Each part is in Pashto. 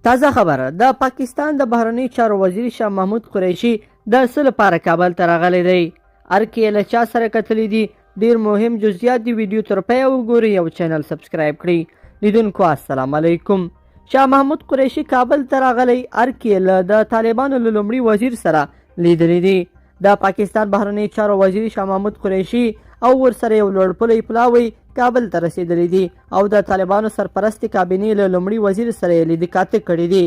تازه خبر، د پاکستان د بهرنیو چارو وزیر شاه محمود قریشي د څه لپاره کابل ته راغلی دی؟ ارګ کې یې له چا سره کتلي دي؟ ډیر مهم جزئیات دی، ویډیو تر پایه وګورئ او چینل سبسکرایب کړئ. لیدونکو السلام علیکم. شاه محمود قریشي کابل ته راغلی، ارګ کې له د طالبانو له لومړي وزیر سره لیدلي دي. د پاکستان بهرنیو چارو وزیر شاه محمود قریشي او ورسره یو لوړپوړی پلاوی کابل ته رسېدلی دي او د طالبانو سرپرستې کابینې له لومړي وزیر سره یې لیده کاته کړي دي.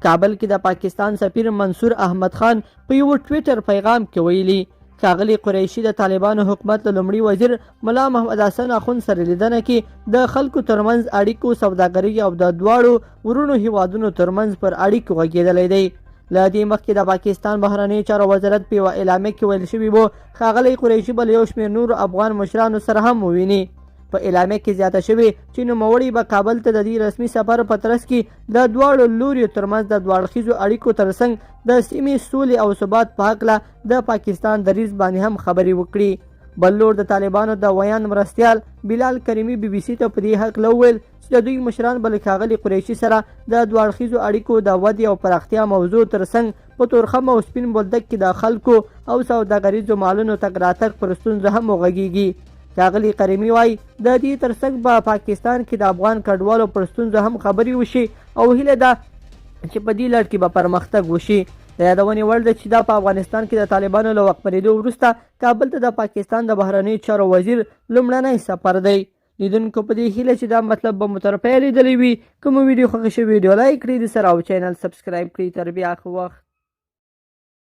کابل کې د پاکستان سفیر منصور احمد خان په یوه ټویټر پیغام کې ویلي، ښاغلي قریشي د طالبانو حکومت له لومړي وزیر ملا محمد حسن اخوند سره لیدنه کې د خلکو ترمنځ اړیکو، سوداګرۍ او د دواړو وروڼو هیوادونو ترمنځ پر اړیکو غږېدلی دی. له دې مخکې د پاکستان بهرنیو چارو وزارت په یوه اعلامیه کې ویل شوي وو، ښاغلی قریشي به له یو شمېر نورو افغان مشرانو سره هم وویني. په اعلامیه کې زیاته شوې چې نوموړی به کابل ته د دې رسمي سفر په ترڅ کې د دواړو لوریو ترمنځ د دوه اړخیزو اړیکو ترڅنګ د سیمې سولې او ثبات په هکله د پاکستان دریځ باندې هم خبرې وکړي. بل لور د طالبانو د ویاند مرستیال بلال کریمي بي بي سي ته په دې هکله وویل چې د دوی مشران به له ښاغلي قریشي سره د دوه اړخیزو اړیکو د ودې او پراختیا موضوع ترڅنګ په تورخم او سپین بولدک کې د خلکو او سوداګریزو مالونو تګ راتګ پر ستونزو هم وغږیږي. ښاغلی کریمي وايي، د دې ترڅنګ به پاکستان کې د افغان کډوالو پر ستونزو هم خبرې وشي او هیله ده چې په دې لړ کې به پرمختګ وشي. د یادونې وړ ده چې دا په افغانستان کې د طالبانو له واکمنېدو وروسته کابل ته د پاکستان د بهرنیو چارو وزیر لومړنی سفر دی. لیدونکو په دې هیله چې دا مطلب به مو تر پایه لیدلی وي. که مو ویډیو خوښه شوې، ویډیو لایک کړئ، د سره او چینل سبسکرایب کړئ. تر بیا ښه وخت.